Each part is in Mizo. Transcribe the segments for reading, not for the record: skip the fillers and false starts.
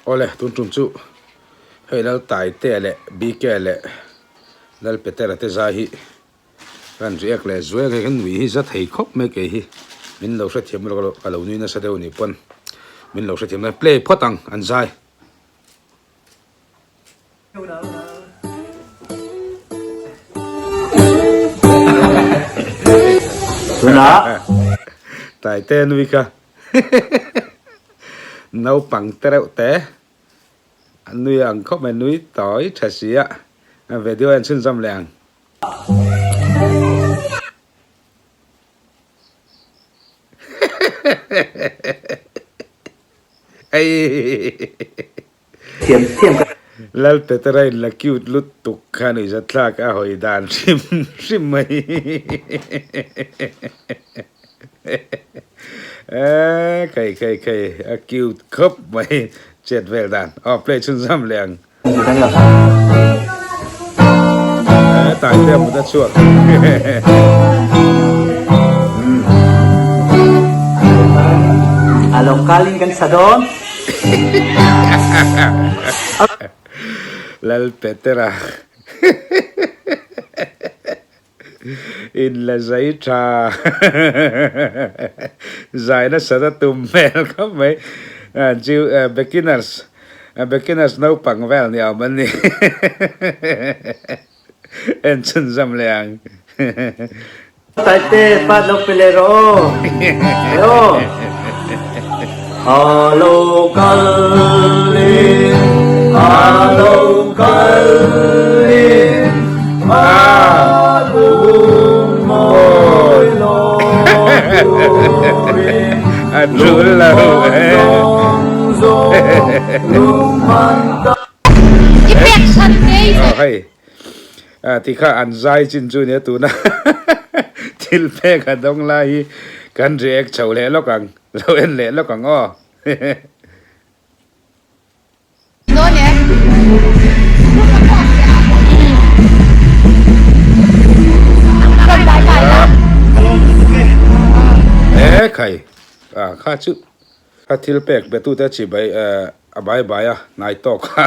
Awle tun tum chu hei Lal Taitea leh BK leh Lal Petera te zai hi kan react leh zuai ang kan nui hi za thei khawp mai kei hi min lo hrethiam lawk lo ka lo nui nasa deuh anih pawn min lo hrethiam lai play phawt ang an zai. Tunah. Taitea nui kha. Naupang te reuh te a nui ang khawp mai nui tawi tha si a video en chhunzawm leh ang. Thiam thiam ka. Lal Petera in la cute lutuk kha nuihzatthlak a hawi dan hrim hrim mai. Eee khei khei khei a cute khawp mai chet vel dan. Aw play chhunzawm leh ang. Eee Taite a mut a chhuak. A lo kalin kan sa dawn. Lal Petera. In la zai tha. Zai nasa na tum hmel khawp mai. Beginners beginners naupang vel ni awm an ni. En chhunzawm leh ang. Taite pa lo pe leh rawh aw. Aw. A lo kal in a lo kal in a lung mawi lo turin A tul lo e. I pek chhan ngei Aw hei tikha an zai chin chu nia tuna thil pek a dawng lai hi kan react chho leh lawk ang. Lo en leh lawk ang aw. Dawn e. E khai a kha chu kha thil pek be tu te chi bai a bai bai a hnai tawk ha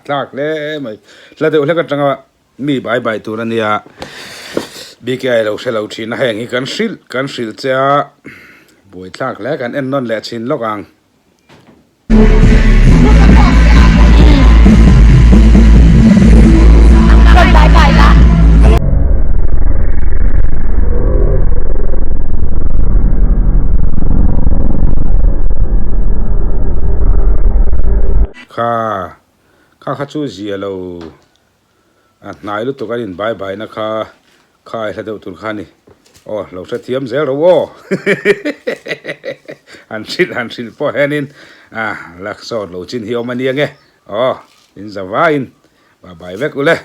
tlak hle mai hla deuh hlek atanga Mi bai bai tur a nia, BKI lo hre lo thin a, heng hi kan hrilh kan hrilh che a, buaithlak hle kan en nawn leh thin lawk ang. Kha kha kha chu zia lo. A hnai lutuk an in bai bai na kha kha ai hla deuh tur kha a ni. Aw lo hrethiam zel ro aw. Han hrilh han hrilh pawh hianin a lak sawt lo chin hi awm a nia nge. Aw in za vaiin bai bai vek ule.